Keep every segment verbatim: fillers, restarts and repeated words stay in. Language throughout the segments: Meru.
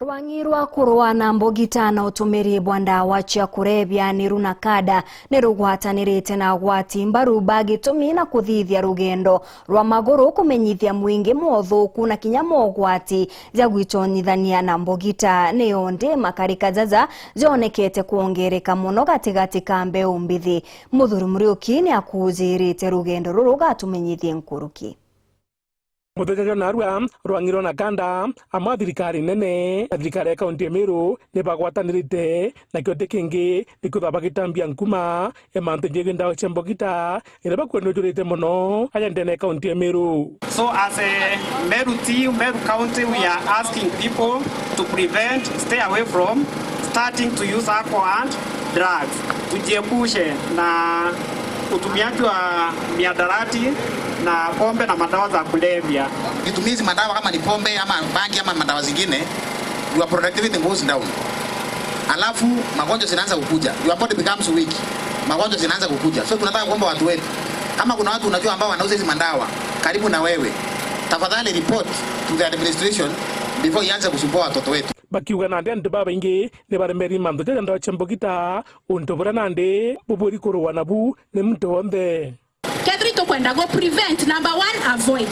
Rwang'i rwa kurua na mbugita na utumiri bwa ndawa cia kurebia ni RUNACADA ni rugwatanirite na agwati mbaru ba gitumi na kuthithia rugendo rwa maguru kumenyithia mwingi mothuku na kinya mogwati ja gwitonyithania na mbugita. Niyo ndi makarika jaja jonekete kwongereka mono gatigati ka mbeu mbithi. Muthuri Muriuki ni akujirite rugendo ruru gatumenyithie nkuruki. Muthenya jwa narua, rwang'i rwa NACADA, amwe a thirikari nene na thirikari ya kaunti ya Meru ni bagwatanirite, na kio ti kingi ni kwithirwa bagitambia nkuma ya mantu jegie ndawa cia mbugita, iria bakwenda ijurite mono aja ndene ya kaunti ya Meru. So as a Meru team, Meru County, we are asking people to prevent, stay away from starting to use alcohol and drugs. Tujiepushe na utumiaji wa miadarati na pombe na madawa za kulevya. Ukitumia hizi madawa, kama ni pombe ama bangi ama madawa zingine, your productivity goes down. Alafu magonjwa zinaanza kukuja. Your body becomes weak. Magonjwa zinaanza kukuja. So tunataka kuomba watu wetu, kama kuna watu unajua ambao wanauza hizi madawa karibu na wewe, tafadhali report to the administration before ianze kusumbua watoto wetu. Bakiuga nandi antu babaingi ni baremeri mantu jaja ndawa cia mbugita, untu buria nandi buburi kurua nabu ni muntu wonthe. Kethira itukwenda gu prevent, number one, avoid.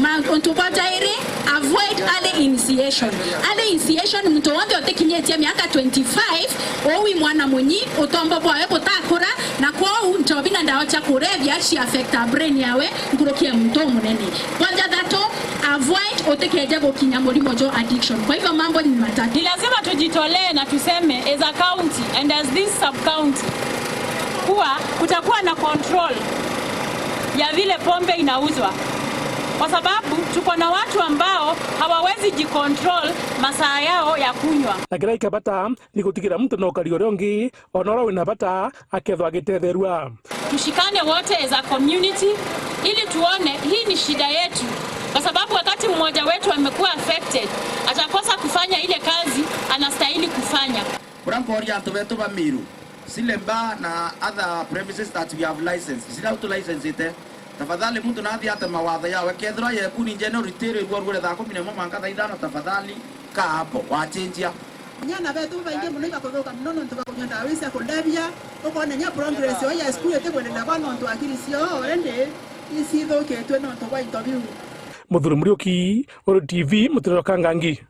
Ma-, untu bwa jairi, avoid early initiation. Early initiation, muntu wonthe utikinyitie miaka twenty-five, uu wi mwana munyi, utombo bwawe butakura, na kwou njobi na ndawa cia kurebia ci affect brain yawe nkuruki ya muntu umunene. Bwa jathatu, avoid utikeje gukinya murimo jo addiction. Kwa hivyo mambo ni matatu. Ni lazima tujitolee na tuseme as a county and as this sub county kuwa kutakuwa na control ya vile pombe inauzwa, kwa sababu tuko na watu ambao hawawezi jicontrol masaa yao ya kunywa. Na kiria ikabata ni gutigira muntu na ukari uria ungi, ona uria wina bata, akethwa agitetherua. Tushikane wote as a community ili tuone hii ni shida yetu, kwa sababu wakati mmoja wetu amekuwa affected, atakosa kufanya ile kazi anastahili kufanya. Buria nkooria antu betu ba Meru, zile bar na other premises that we have licensed, zile tu licensed, tafadhali muntu nathi ate mawatho yawe, kethirwa yekuni njene rutiri ruo rwire thaa kumi na imwe mwanka thaa ithano, tafadhali kaa hapo, wachenjia. Inya ana betu babaingi mono ibakuthuka mono nontu bwa kunyua ndawa ici cia kulevya. Ukoona inya progress yao ya school itikwendelea bwa nontu akili ciao already icithukitue nontu bwa into biu. Muthuri Muriuki, Uru T V, Mutiriro Kangangi.